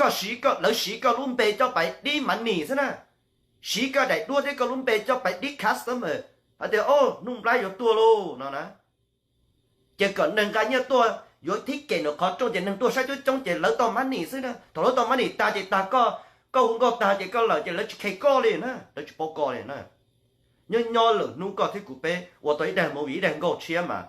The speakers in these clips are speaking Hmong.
koj siv, lawv siv koj lub npe coj pais dib money xwb na, siv koj daim duab thiab koj lub npe coj pais dib customer, hais tias, o, Nuj Nplhaib yuav tuag lauj no na. Ces kom neeg nqa nyiaj tuaj yuav thib kem nws qhov rooj ces neeg tuaj saib coob coob ces lawv tau money xwb na. Thaum lawv tau money tag ces tag koj, koj hu nkauj tag ces koj lawm ces lawv tsis khe koj li na, lawv tsis paub koj li na. Nyob nyob lwm hnub koj thiab kuv peb ua tau ib daig movie ib daig nkauj tshiab mas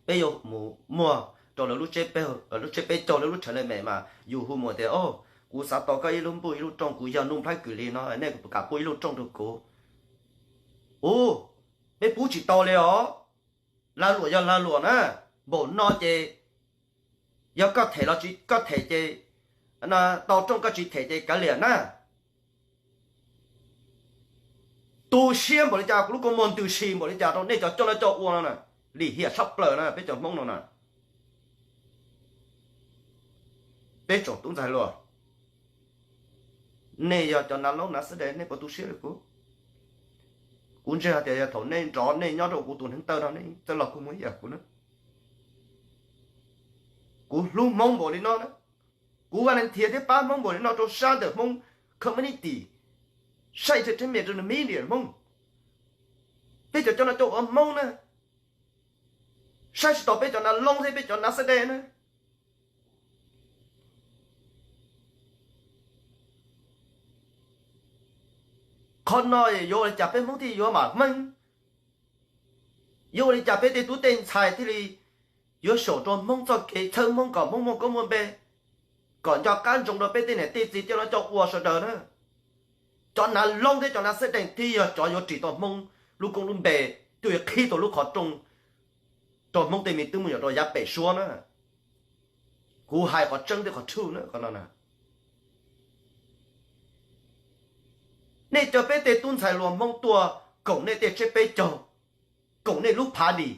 peb yuav mus muag rau lawv lub tsheb peb caug lawv lub tsheb le me mas yus hu mus tias, o, kuv xav tau koj ib lub npuj ib lub rooj, kuv yog Nuj Nplhaib Kwm Lis no, nej kam pub ib lub rooj rau kuv. Ua, peb pub tsis tau li os. Lag luam yog lag luam na. Npaum no ces yog koj them los tsis koj them ces tau rooj, koj tsis them ces kav liam na. Tu siab npaum li cas, kuv lub kua muag ntws si npaum li cas rau nej cov coj noj coj ua no na, lim hiam tshaj plaws na peb cov Hmoob no na. Peb tsoom tub ntxhais hluas, nej yog cov nav loob nav xab de nej puas tu siab li kuv? Kuv ntseeg hais tias yog thaum nej nrov nej nyob rau kuv tus hneev taw no nej txawj los kuv mus ib yam kuv na. Kuv hlub Hmoob npaum li no na, kuv vaj leej thiav thiab pab Hmoob npaum li no rau sab ntawm Hmoob community, sab entertainment rau media Hmoob, peb cov coj noj coj ua Hmoob na, saib tsis taus peb cov nav loob thiab peb cov nav xab de na. Qhov no yuav ua li cas peb Hmoob thiaj yuav mam meej? Yuav ua li cas peb tej tub tej ntxhais thiaj li yuav xyaum rau Hmoob txoj kev txhawb Hmoob kom Hmoob muaj koob muaj npe, kom nco qab ntsoov rau peb tej niam tej txiv coj noj coj ua sawv daws na? Cov nav loob thiab cov nav xab de thiaj yog cov yuav ris tau Hmoob lub koob lub npe, thiaj yuav qhib tau lub qhov rooj rau Hmoob tej me tub me nyuam rau yav pem suab na. Kuv hais qhov tseeb thiab qhov true na qhov no na. Nej cov peb tej tub ntxhais hluas Hmoob tuaj koom nej tej tsheb peb caug, koom nej lub party,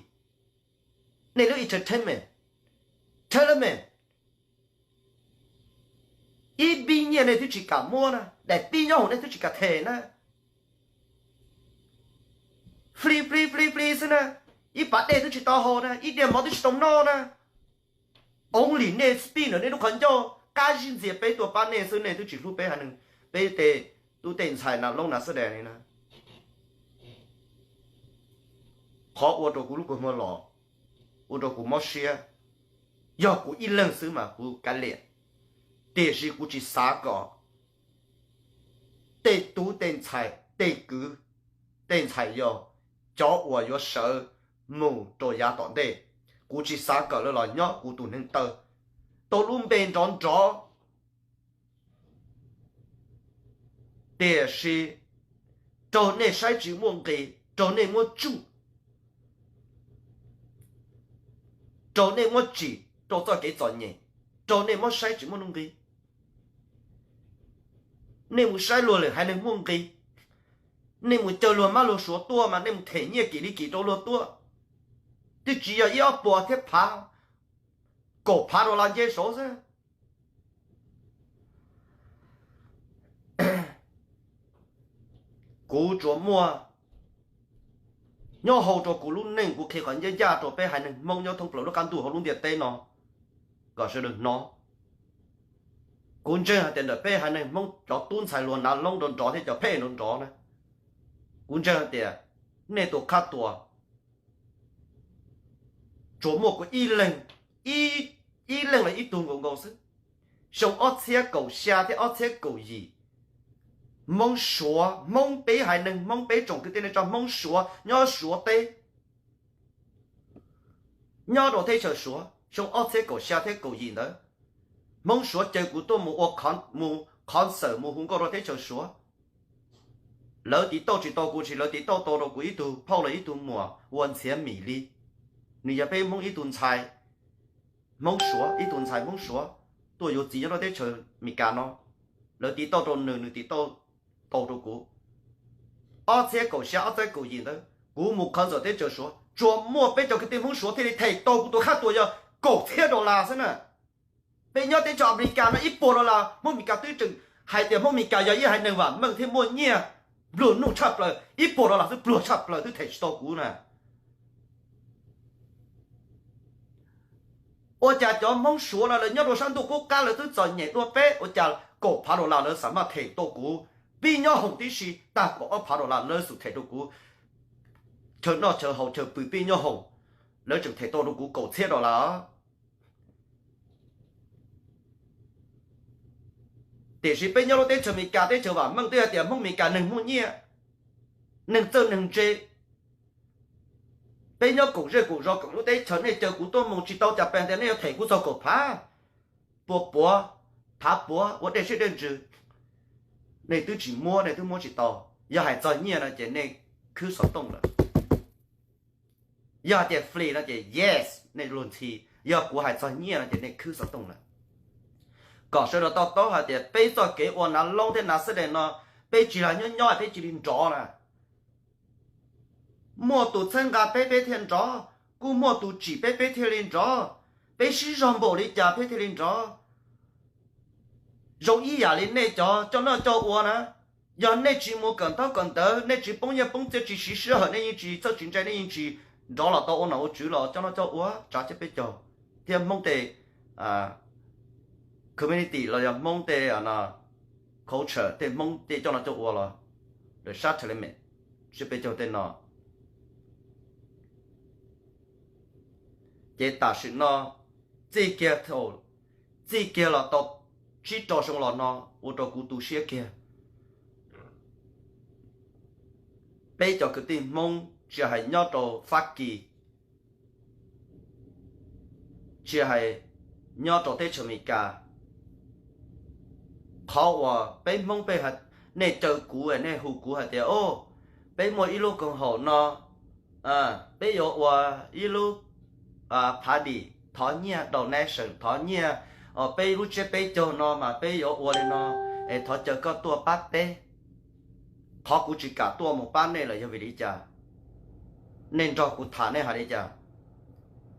nej lub entertainment, entertainment, ib pib nyiaj nej twb tsis kam muab na, daim pib nyob hauv nej twb tsis kam them na. Fli fli fli fli xwb na, ib pas dej twb tsis tau haus na, ib diav mov twb tsis tau noj na. Only nej speak ntawm nej lub qhov ncauj qab zib ntxias peb tuaj pab nej xwb, nej twb tsis hlub peb haiv neeg, peb tej tub tej ntxhais nav loob nav xab de li na. Qhov ua rau kuv lub kua muag los, ua rau kuv mob siab, yog kuv ib leeg xwb mas kuv kav liam, tiam sis kuv tsis xav kom tej tub tej ntxhais tej kwv tej ntxhais yau, cov uas yuav sawv mus rau yav tom ntej, kuv tsis xav kom lawv los nyob kuv tus hneev taw, tau lub npe nrov nrov. Tiam sis raug nej saib tsis muaj nqis, raug nej muab tsuj, raug nej muab tsim rau txoj kev txom nyem, raug nej muab saib tsis muaj nuj nqis. Nej mus saib luag lwm haiv neeg muaj nqis, nej mus caw luag mab luag suav tuaj mas nej mus them nyiaj kim li kim rau luag tuaj, twb tsis yog ib ob puas thiab phav, kaum phav dollar nce saud xwb. Kuv tsuas muaj nyob hauv rau kuv lub neej, kuv qhia qhov ncaj ncaj rau peb haiv neeg Hmoob nyob thoob plaws lub qab ntuj hauv lub ntiaj teb no kom sawv daws hnov. Kuv ntseeg hais tias ntawm peb haiv neeg Hmoob cov tub ntxhais hluas nav loob nrov nrov thiab cov phej nrov nrov na, kuv ntseeg hais tias nej tus qhab tuas tsuas muaj kuv ib leeg, ib leeg los ib tug nkaus nkaus xwb. Xyoo ob txhiab kaum xya thiab ob txhiab kaum yim, Hmoob Suav, Hmoob peb haiv neeg Hmoob peb tsoom kwv tij neej tsa Hmoob Suav nyob Suav teb, nyob rau teb chaws Suav xyoo ob txhiab kaum xya thiab kaum yim ntawd, Hmoob Suav caw kuv tuaj mus ua, mus concert mus hu nkauj rau teb chaws Suav. Lawv tiv tauj tsis tau kuv, tsis lawv tiv tauj tau rau kuv ib tug phauj los ib tug muam ua Ntxhiav Mim Lis. Nws yog peb Hmoob ib tug ntxhais Hmoob Suav, ib tug ntxhais Hmoob Suav tuaj yuav txiv nyob rau teb chaws Amelikas no. Lawv tiv tauj rau nws, nws tiv tauj tau rau kuv. Ob txhiab kaum xya ob txhiab kaum yim ntawd kuv mus concert teb chaws Suav, tsuas muaj peb cov kwv tij Hmoob Suav thiaj li them tau kuv tus qhab tuas yog kaum txhiab dollar xwb na. Peb nyob teb chaws Amelikas no ib puas dollar, Hmoob Amelikas twb tseem hais tias Hmoob Amelikas yog ib haiv neeg vam meej thiab muaj nyiaj pluag nuj tshaj plaws, ib puas dollar twb pluag tshaj plaws twb them tsis tau kuv na. Ua cas cov Hmoob Suav no lawv nyob rau sab ntuj qub qab lawv twb txom nyem dua peb, ua cas kaum phav dollar lawv xav mas them tau kuv? Pib nyob hoom tib si tag kaum ob phav dollar lawv xum them rau kuv. Chaw noj chaw haus chaw pw pib nyob hoom, lawv tseem them tau rau kuv kaum txhiab dollar. Tiam sis peb nyob lub teb chaws Amelikas teb chaws vam meej twb hais tias Hmoob Amelikas neeg muaj nyiaj, neeg txawj neeg ntse. Peb nyob koom zej koom zos koom lub teb chaws, nej caw kuv tuaj mus tsis tau cas pes tias nej yuav them kuv txog kaum phav, puas puav, phav puav ua dej siab dej ntsws. Nej twb tsis muab, nej twb muab tsis tau. Yog hais txog nyiaj no ces nej khwb xov tooj lawm. Yog hais tias free no ces yes, nej luag ntxhi. Yog kuv hais txog nyiaj no ces nej khwb xov tooj lawm. Kom sawv daws to taub hais tias peb txoj kev ua nav loob thiab nav xab dej no, peb tsis los nyob nyob peb cia li nrov na. Muaj tus txhawb nqa peb peb thiaj nrov, kuj muaj tus tsim peb peb thiaj li nrov. Peb sib zog npaum li cas peb thiaj li nrov. Zoo ib yam li nej cov coj noj coj ua na, yog nej tsis mus kawm ntaub kawm ntawv, nej tsis poob nyiaj poob txiaj, tsis siv sij hawm, nej yeej tsis txawj tsis ntse, nej yeej tsis nrov los tau ua nom ua tswv los coj noj coj ua tsav tsiab peb caug thiab Hmoob tej community los yog Hmoob tej culture, tej Hmoob tej coj noj coj ua los lawm sab Thailand, tsiab peb caug tej no. Ces tam sim no txij kiag thaum, txij kiag los tau tsib rau xyoo los no, ua rau kuv tu siab kiag. Peb cov kwv tij Hmoob tsis hais nyob rau Fab Kis, tsis hais nyob rau teb chaws Amelikas, qhov uas peb Hmoob peb, nej caw kuv, nej hu kuv hais tias, o, peb muaj ib lub koom haum no, peb yuav ua ib lub party thov nyiaj, donation thov nyiaj, peb lub tsiab peb caug no mas peb yuav ua li no, es thov caw koj tuaj pab peb. Qhov kuv tsis kam tuaj mus pab nej lawm yog vim li cas? Nej nrog kuv tham nej hais li cas?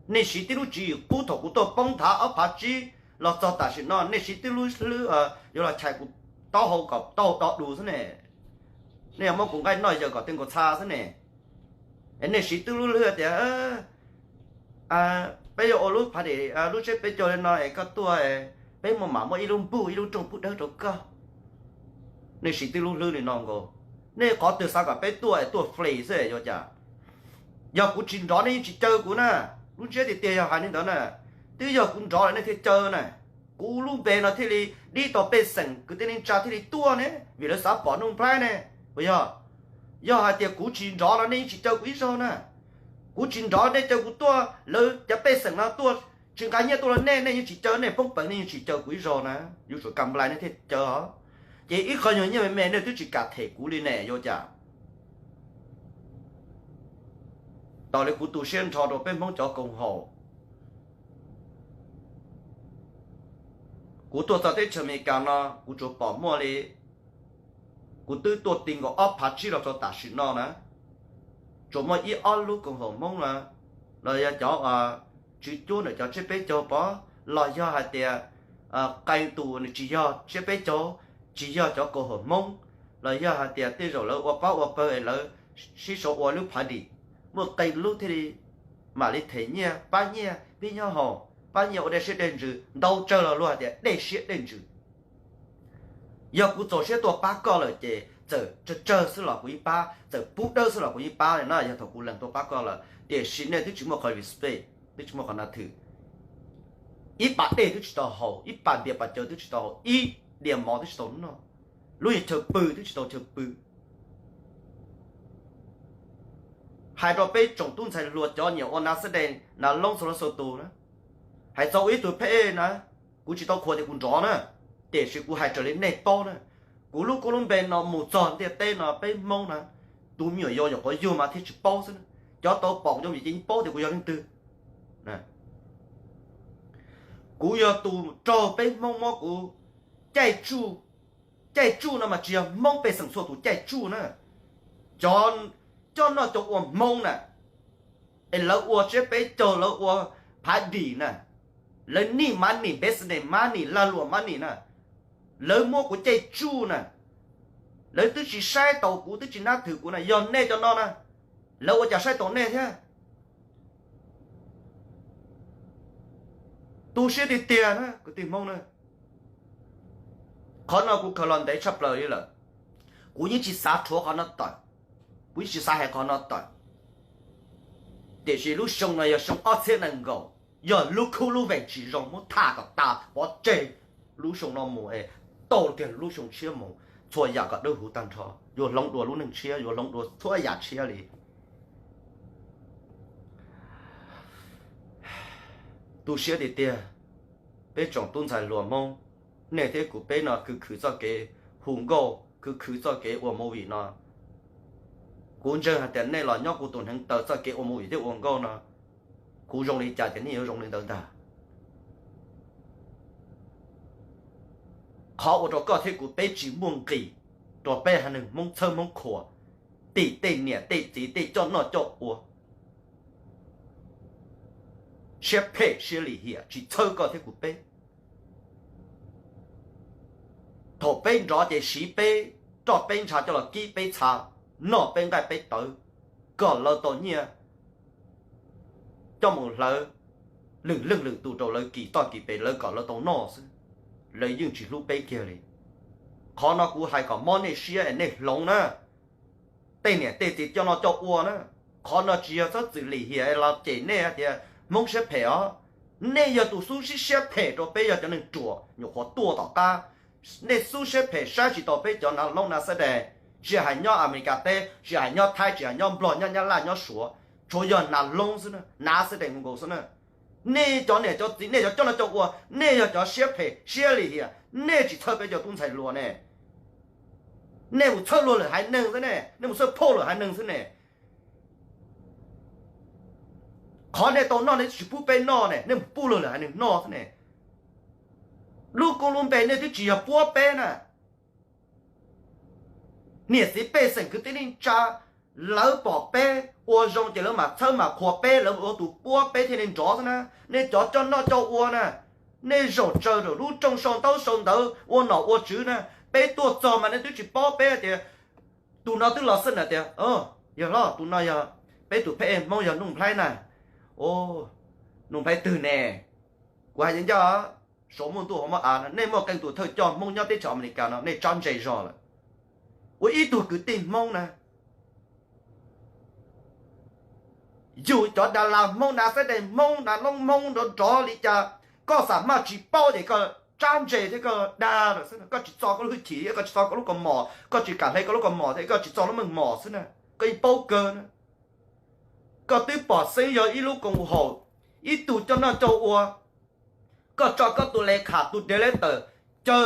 Nej siv tib lub tswv yim qub thaum kuv tuaj poob thav ob phav tsib los txog tam sim no, nej siv tib lub hlwb yuav los chais kuv taub hau kom taub hau do du xwb ne. Nej yuav muab kuv nqaij noj yaws kom tej nkaus txha xwb ne. Es nej siv tib lub hlwb tias peb yuav ua lub party lub tsiab peb caug li no es koj tuaj, peb muaj mam muaj ib lub npuj ib lub rooj pub dawb rau koj. Nej siv tib lub hlwb li no nkaus, nej qhov twg xav kom peb tuaj es tuaj free xwb yuav cas? Yog kuv tsis nrov nej yeej tsis caw kuv na. Lub ntsiab tiag tiag yog hais li ntawd na. Twb yog kuv nrov lawm nej thiaj caw na. Kuv lub npe no thiaj li dib tau pej xeem kwv tij neej tsa thiaj li tuaj ne, vim lawv xav pom Nuj Nplhaib ne, puas yog? Yog hais tias kuv tsis nrov los nej yeej tsis caw kuv ib zaug na. Kuv tsis nrov nej caw kuv tuaj, lawv cov pej xeem no tuaj tsis nqa nyiaj tuaj los nej, nej yeej tsis caw, nej poob peev nej yeej tsis caw kuv ib zaug na. Yuav tsum kam nplais nej thiaj caw os. Ces ib qho nyuag nyiaj me me nej twb tsis kam them kuv li ne yuav cas? Tau li kuv tu siab nrho rau peb Hmoob cov koom haum. Kuv tuaj txog teb chaws Amelikas no kuv tsuas pom muaj li, kuv twb tuaj ti nkaus ob phav tsib los txog tam sim no na, tsuas muaj ib ob lub koom haum Hmoob na, los yog cov tswv cuab ntawm cov tsiab peb caug pov, los yog hais tias qee tus nws tsis yog tsiab peb caug, tsis yog cov koom haum Hmoob, los yog hais tias tej zaum lawv ua pab ua pawg es lawv sib sau ua lub party, muaj qee lub thiaj li mam li them nyiaj pab nyiaj pib nyob haus, pab nyiaj ua dej siab dej ntsws, ntau tsawg los luag hais tias dej siab dej ntsws. Yog kuv txaus siab tuaj pab koj lawm ces txawm tsawg tsawg xwb los kuv yeej pab, txawm pub dawb xwb los kuv yeej pab na, yog thaum kuv lees tuaj pab koj lawm. Tiam sis nej twb tsis muaj qhov respect, twb tsis muaj qhov na thwm. Ib pas dej twb tsis tau haus, ib pas npias pas cawv twb tsis tau haus, ib diav mov twb tsis tau noj, lub chaw pw twb tsis tau chaw pw. Hais rau peb tsoom tub ntxhais hluas cov nyiam ua nav xab dej nav loob txhua leej txhua tus na, hais txog ua ib tug pheb na, kuv tsis tau qhuas tias kuv nrov na, tiam sis kuv hais raws li nej paub na. Kuv lub koob lub npe no mus txog ntiaj teb no peb Hmoob na, tus me nyuam yaus nyuam qhuav yug mas thiaj tsis paub xwb na. Cov tau pom kuv cov me nyuam ces yeej paub tias kuv yog leej twg. Kuv yog tus raug peb Hmoob muab kuv caij tsuj. Caij tsuj no mas tsis yog Hmoob pej xeem txhua tus caij tsuj na. Cov coj noj coj ua Hmoob na, es lawv ua tsiab peb caug, lawv ua party na, lawv need money, business money, lag luam money na, lawv muab kuv caij tsuj na. Lawv twb tsis saib taus kuv, twb tsis nab thwm kuv na, yog nej cov no na, lawv ua cas saib taus nej thiab? Tu siab tiag tiag na kwv tij Hmoob na. Qhov no kuv khaws los ntev tshaj plaws li lawm. Kuv yeej tsis xav rhuav qhov no tawm, kuv yeej tsis xav hais qhov no tawm. Tiam sis lub xyoo no yog xyoo ob txhiab nees nkaum, yog lub khub lub vees tsis zoo muab tham kom tas pov tseg lub xyoo no mus es tau kiag lub xyoo tshiab mus, txhua yam kom dawb huv tag nrho, yuav hloov dua lub neej tshiab, yuav hloov dua txhua yam tshiab li. Tu siab tiag tiag, peb tsoom tub ntxhais hluas Hmoob, nej thiab kuv peb no khwv khwv txoj kev hu nkauj, khwv khwv txoj kev ua movie no. Kuv ntseeg hais tias nej los nyob kuv tus hneev taw txoj kev ua movie thiab ua nkauj no, kuv zoo li cas ces nej yuav zoo li ntawd ntag. Qhov ua rau koj thiab kuv peb tsis muaj nqis rau peb haiv neeg Hmoob txhawb Hmoob qhuas, tim tej niam tej txiv tej coj noj coj ua, siab phem siab lim hiam tsis txhawb koj thiab kuv peb. Thaum peb nrov ces siv peb roj peb ntsha coj los kib peb txha, noj peb nqaij peb tawv, kom lawv tau nyiaj coj mus hlawv lwm leej lwm tus rau lawv kis toj kis pes lawv kom lawv tau noj xwb, lawv yeej tsis hlub peb kiag li. Qhov no kuv hais kom mob nej siab es nej hloov na, tej niam tej txiv coj noj coj ua na. Qhov no tsis yog txhob txwm lim hiam los cem nej hais tias Hmoob siab phem os. Nej yog tus xub sib siab phem rau peb yog cov neeg ruam nyuam qhuav tuaj tom qab. Nej xub siab phem saib tsis taus peb cov nav loob nav xab dees, tsis hais nyob Amelikas teb, tsis hais nyob Thaib, tsis hais nyob Nplog, nyob Nyab Laj, nyob Suav, tsuav yog nav loob xwb na, nav xab dees nkaus xwb na. Nej cov niam cov txiv, nej cov coj noj coj ua, nej yog cov siab phem siab lim hiam, nej tsis txhawb peb cov tub ntxhais hluas ne. Nej mus txhawb luag lwm haiv neeg xwb ne, nej mus txhawb phauj lwm haiv neeg xwb ne. Qhov nej tau noj nej tsis pub peb noj ne, nej mus pub luag lwm haiv neeg noj xwb ne. Lub koob lub npe nej twb tsis yog puab peb na. Niam txiv pej xeem kwv tij neej tsa, lawv pom peb ua zoo ces lawv mam txhawb mam qhuas peb, lawv ua tus puab peb thiaj li nrov xwb na. Nej cov coj noj coj ua na, nej zaum tsaws lub rooj sau ntaub sau ntawv ua nom ua tswv na, peb tuaj txog mas nej twb tsis paub peb tias tus no twb los xwb na tias, yog los tus no yog peb tus phab ej Hmoob yog Nuj Nplhaib na. Nuj Nplhaib twg ne? Kuv hais ncaj ncaj, saum muaj ntuj hauv muaj av no, nej muaj qee tus thawj coj Hmoob nyob teb chaws Amelikas no nej tsab ntse zog lawm. Ua ib tug kwv tij Hmoob na, yus cov das las Hmoob, nav xab dees Hmoob, nav loob Hmoob nrov nrov li cas, koj xam maj tsis paub ces koj tsab ntse thiab koj dag lawm xwb. Koj tsis txo koj lub hwj chim, koj tsis txo koj lub kaus mom, koj tsis kam hle koj lub kaus mom thiab koj tsis txo lub meej mom xwb na, koj yeej paub kawg na. Koj twb pom xeeb yog ib lub koom haum, ib tug coj noj coj ua, koj tso koj tus le kham tus director, caw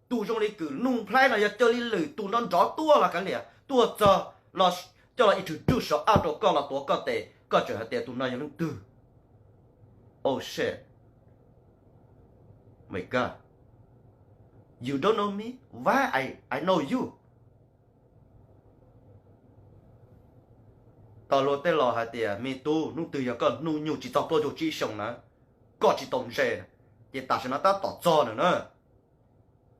tus zoo li kwv Nuj Nplhaib no yog caw li lwm tus nrov nrov tuaj los kav liam, tuaj txog los coj los introduce saum ab rau koj los tuav koj tes, koj tseem hais tias tus no yog leej twg? Oh shit, my God, you don't know me, why I, I know you? Tau luag tej laus hais tias me tub, hnub twg yog koj hnub nyoog tsis txog plaub caug tsib xyoos na, koj tsis tau ntse, ces tam sim no tab tom txog na na.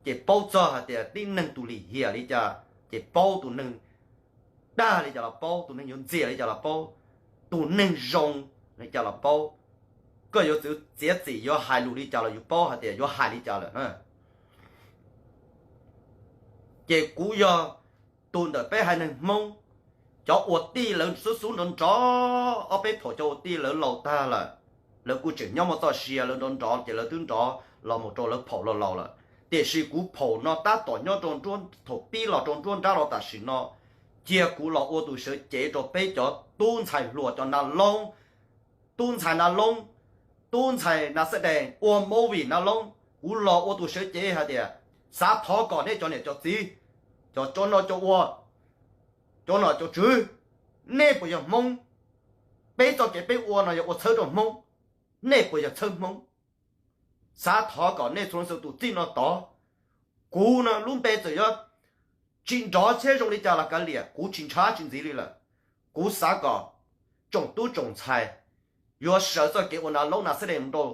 Ces paub txog hais tias tib neeg tus lim hiam li cas, ces paub tus neeg dag li cas los paub, tus neeg yuav ntxias li cas los paub, tus neeg zoo li cas los paub. Koj yuav txwv txiav txim yuav hais lus li cas los yus paub hais tias yuav hais li cas lawm na. Ces kuv yog tus ntawm peb haiv neeg Hmoob, cov ua tij lawv xub xub nrov nrov, ob peb phaum cov ua tij lawv laus tag lawm, lawv kuj tseem nyob muaj txoj sia, lawv nrov nrov ces lawv twb nrov los mus rau lawv phaum laus laus lawm. Tiam sis kuv phaum no tab tom nyob rau nruab, thaum pib los rau nruab nrab los tam sim no, cia kuv los ua tus sawv cev rau peb cov tub ntxhais hluas, cov nav loob, tub ntxhais nav loob, tub ntxhais nav xab dees, ua movie nav loob. Kuv los ua tus sawv cev hais tias xav thov kom nej cov niam cov txiv, cov coj noj coj ua, cov nom cov tswv, nej puas yog Hmoob? Peb txoj kev peb ua no yog ua txhawb rau Hmoob, nej puas yog txhawb Hmoob? Xav thov kom nej txhua leej txhua tus txij no tod, kuv no lub npe txawm yuav tsis nrov thiab zoo li cas los kav liam, kuv tsis ntshai tsis ntxiv li lawm. Kuv xav kom tsoom tub tsoom ntxhais yuav sawv txoj kev ua nav loob nav xab dees mus rau,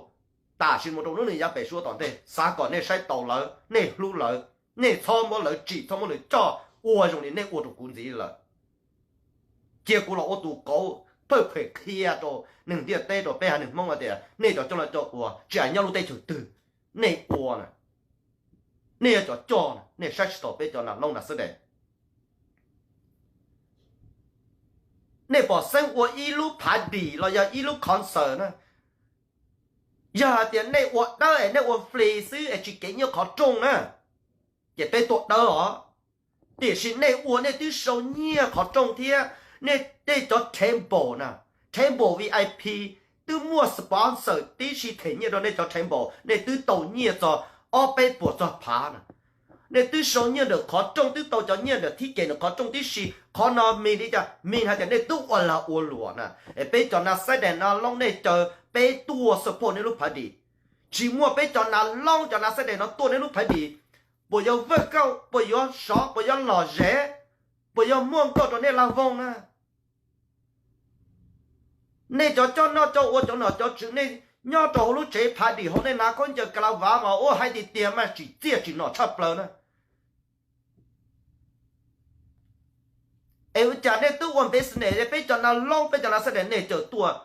tam sim mus rau lub neej yav pem suab tom ntej, xav kom nej saib taus lawv, nej hlub lawv, nej txhob muab lawv tsim, txhob muab lawv coj ua zoo li nej ua rau kuv ntxiv lawm. Cia kuv los ua tus kauv, phawj phem qhia rau neeg ntiaj teb rau peb haiv neeg Hmoob tias nej cov coj noj coj ua tsis hais nyob lub teb chaws twg, nej ua na, nej yog cov coj na, nej saib tsis taus peb cov nas looj nas xab des. Nej pom xeeb ua ib lub party los yog ib lub concert na, yog hais tias nej ua dawb es nej ua free xwb es tsis kev nyiaj qhov rooj na, ces peb tuaj dawb os. Tiam sis nej ua nej twb sau nyiaj qhov rooj thiab, nej tej cov table na, table V I P twb muaj sponsor tib si them nyiaj rau nej cov table, nej twb tau nyiaj txog ob peb puas txog phav na. Nej twb sau nyiaj ntawm qhov rooj, twb tau cov nyiaj ntawm thib kev ntawm qhov rooj tib si, qhov no mean li cas? Mean hais tias nej twb ua lag ua luam na. Es peb cov nas xab des nas looj nej caw peb tuaj support nej lub party. Tsis muaj peb cov nas looj cov nas xab des no tuaj nej lub party, puas yuav vwj kauj, puas yuav sov, puas yuav lom zem, puas yuav muaj nkauj rau nej laj voog na? Nej cov coj noj coj ua cov nom cov tswv, nej nyob rau hauv lub tsev party hauv nej hnav khaub ncaws ka la vav mas ua hais tiag tiag mas tsim txiaj tsim nom tshaj plaws na. Es ua cas nej twb ua business, peb cov nas looj peb cov nas xab des nej caw tuaj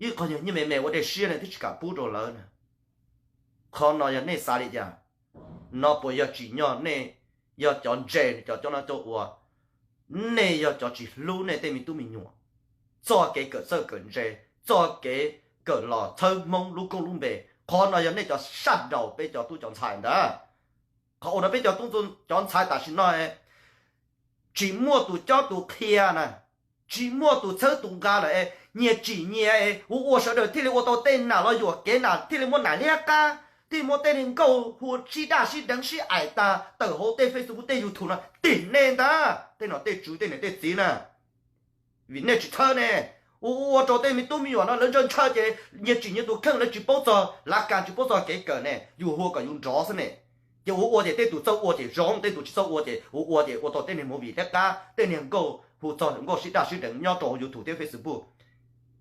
ib qho nyuag nyiaj me me ua dej siab nej twb tsis kam pub rau lawv na. Qhov no yog nej xav li cas? No puas yog tsim nyog nej yog cov ntse cov coj noj coj ua, nej yog cov tsis hlub nej tej me tub me nyuam, txoj kev kawm txawj kawm ntse, txoj kev kawm los txhawb Hmoob lub koob lub npe? Qhov no yog nej cov sab daus peb cov tub cov ntxhais ntag. Qhov uas no peb cov tub cov ntxhais tam sim no tsis muaj tus cob tus qhia na, tsis muaj tus txhawb tus nqa lawm es nyias tsim nyias es ua ua sawv daws thiaj li ua tau tej nam los yuam kev, nam thiaj li muaj nam liab qab, thiaj li muaj tej niag nkauj hu sib daj sib deev sib aim tas tawm hauv tej Facebook tej YouTube no tim nej ntag, tej nom tej tswv tej niam tej txiv na. Vim nej tsis txhawb ne, ua ua rau tej me tub me nyuam no lawv ntshaw ntshaw ces nyias tsim nyias tus kheej, lawv tsis paub txog lav kas tsis paub txog kev kawm ne, yus hu kom yus nrov xwb ne. Ces ua ua ces tej tus txawj ua ces zoo, tej tus tsis txawj ua ces ua ua ces ua tau tej niag movie liab qab, tej niag nkauj hu txog nkauj sib daj sib deev nyob rau hauv YouTube thiab Facebook.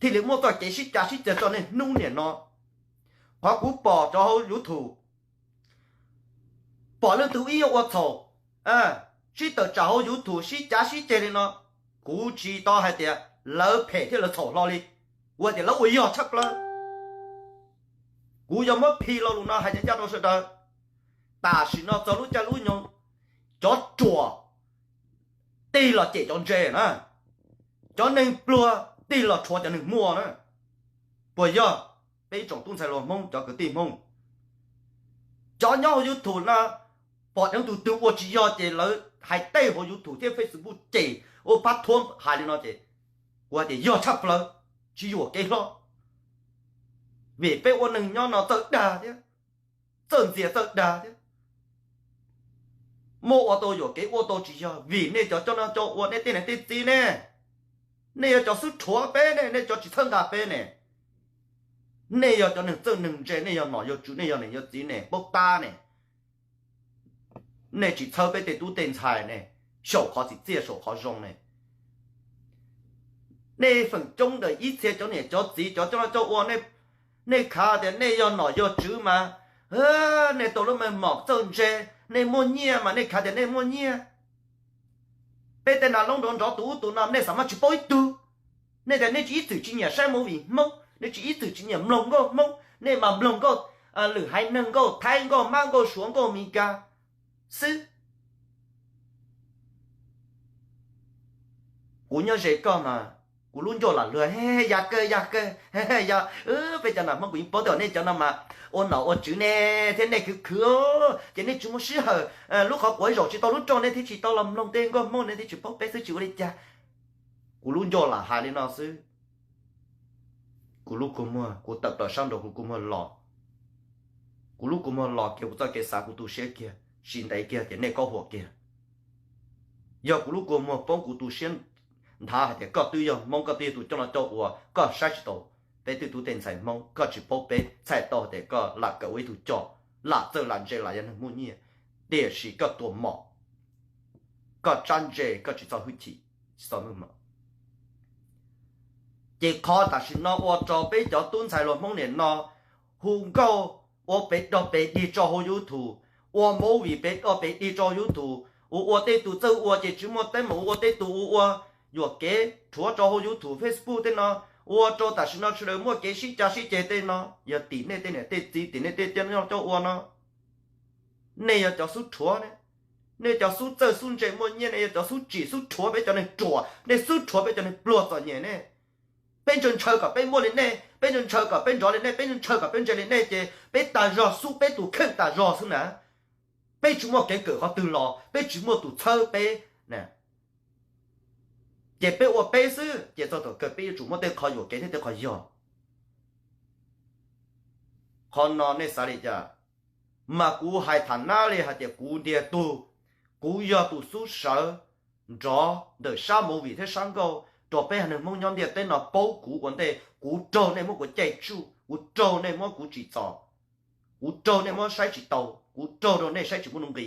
Thiaj li muaj txoj kev sib cav sib ceg txog niaj hnub niam no. Qhov kuv pom rau hauv YouTube, pom leej twg ib nyuag ua txhaum, sib tawm tsam hauv YouTube sib cav sib ceg li no, kuv tsis tau hais tias lawv phem thiab lawv txhaum hlo li, kuv hais tias lawv ua yog tshaj plaws. Kuv yog muab phi lo lus no hais ncaj ncaj rau sawv daws. Tam sim no txog lub caij lub nyoog, cov ruam tig los cem cov ntse na, cov neeg pluag tig los rhuav cov neeg muaj na. Puas yog? Peb tsoom tub ntxhais hluas Hmoob, cov kwv tij Hmoob, cov nyob hauv YouTube no, pom deev tus twg ua tsis yog ces lawv hais tej hauv YouTube thiab Facebook ces ua pab thuab hais li no ces kuv hais tias yog tshaj plaws, tsis yuam kev hlo. Vim peb ua neeg nyob no txawj dag thiab, txawj ntxias txawj dag thiab, muaj ua tau yuam kev ua tau tsis yog vim nej cov coj noj coj ua, nej tej niam tej txiv ne, nej yog cov xub rhuav peb ne, nej cov tsis txhawb nqa peb ne. Nej yog cov neeg txawj neeg ntse, nej yog nom yog tswv, nej yog niam yog txiv ne, paub tab ne. Nej tsis txhawb peb tej tub tej ntxhais ne, xyaum qhov txim txiaj xyaum qhov zoo ne. Nej feem coob ntawm ib txhia cov niam cov txiv cov coj noj coj ua, nej khav tias nej yog nom yog tswv mas, nej tau lub meej mom txawj ntse, nej muaj nyiaj mas nej khav tias nej muaj nyiaj. Peb tej nas loob nrov nrov tus ub tus no nej xav mas tsis paub ib tug. Nej tias nej tsis ib txwm tsis nyiam saib movie Hmoob, nej tsis ib txwm tsis nyiam mloog nkauj Hmoob, nej mas mloog nkauj, lwm haiv neeg, nkauj Thaib, nkauj Mab, nkauj Suav, nkauj Amelikas xwb. Kuv nyob ze koj mas kuv lub ncauj lam luag, yog kawg, yog kawg, yog peb cov nas Hmoob kuv yeej paub tias nej cov no mas ua nom ua tswv ne, thiab nej khwv khwv, ces nej tsis muaj sij hawm, lub qhov quav zaum tsis tau lub rooj nej thiaj tsis tau los mloog tej nkauj Hmoob, nej thiaj tsis paub peb xwb tsis ua li cas. Kuv lub ncauj lam hais li no xwb. Kuv lub kua muag, kuv tawm plaws sab nraud kuv kua muag los, kuv lub kua muag los kiag kuv txoj kev xav kuv tu siab kiag, sim ntev kiag ces nej kaub huam kiag. Yog kuv lub kua muag poob kuv tu siab nthav hais tias koj twb yog Hmoob, koj twb yog tus coj noj coj ua, koj saib tsis taus peb tej tub tej ntxhais Hmoob, koj tsis paub peb, txhais tau hais tias koj lam kawm ua ib tug coj, lam txawj lam ntse, lam yog neeg muaj nyiaj, tiam sis koj tua mom, koj tsab ntse, koj tsis txo hwj chim, tsis txo meej mom. Ces qhov tam sim no ua rau peb cov tub ntxhais hluas Hmoob niam no hu nkauj, ua pes dog pes dig rau hauv YouTube, ua movie pes dog pes dig rau hauv YouTube, ua ua tej tus txawj ua ces tsis muaj teeb meem, ua ua tej tus ua ua yuam kev rhuav rau hauv YouTube, Facebook tej no, ua rau tam sim no sawv daws muaj kev sib cav sib ceg tej no, yog tim nej tej niam tej txiv, tim nej tej coj noj coj ua no. Nej yog cov xub rhuav ne, nej cov xub txawj xub ntse muaj nyiaj, nej yog cov xub tsim xub rhuav peb cov neeg ruam, nej xub rhuav peb cov neeg pluag txom nyem ne. Peb ntshaw ntshaw kom peb muaj li nej, peb ntshaw ntshaw kom peb nrov li nej, peb ntshaw ntshaw kom peb ntse li nej ces peb tas zog xub, peb tus kheej tas zog xwb na. Peb tsis muaj kev kawm qhov twg los, peb tsis muaj tus txhawb peb, ces peb ua peb xwb ces txog thaum kawg peb yuav tsum muaj tej qhov yuam kev thiab tej qhov yog. Qhov no nej xav li cas? Mas kuv hais tham nab li hais tias kuv ntiag tug, kuv yog tus xub sawv nrov ntawm sab movie thiab sab nkauj rau peb haiv neeg Hmoob nyob ntiaj teb no paub kuv ua ntej. Kuv raug nej muab kuv caij tsuj, kuv raug nej muab kuv tsim txom, kuv raug nej muab saib tsis taus, kuv raug rau nej saib tsis muaj nuj nqi.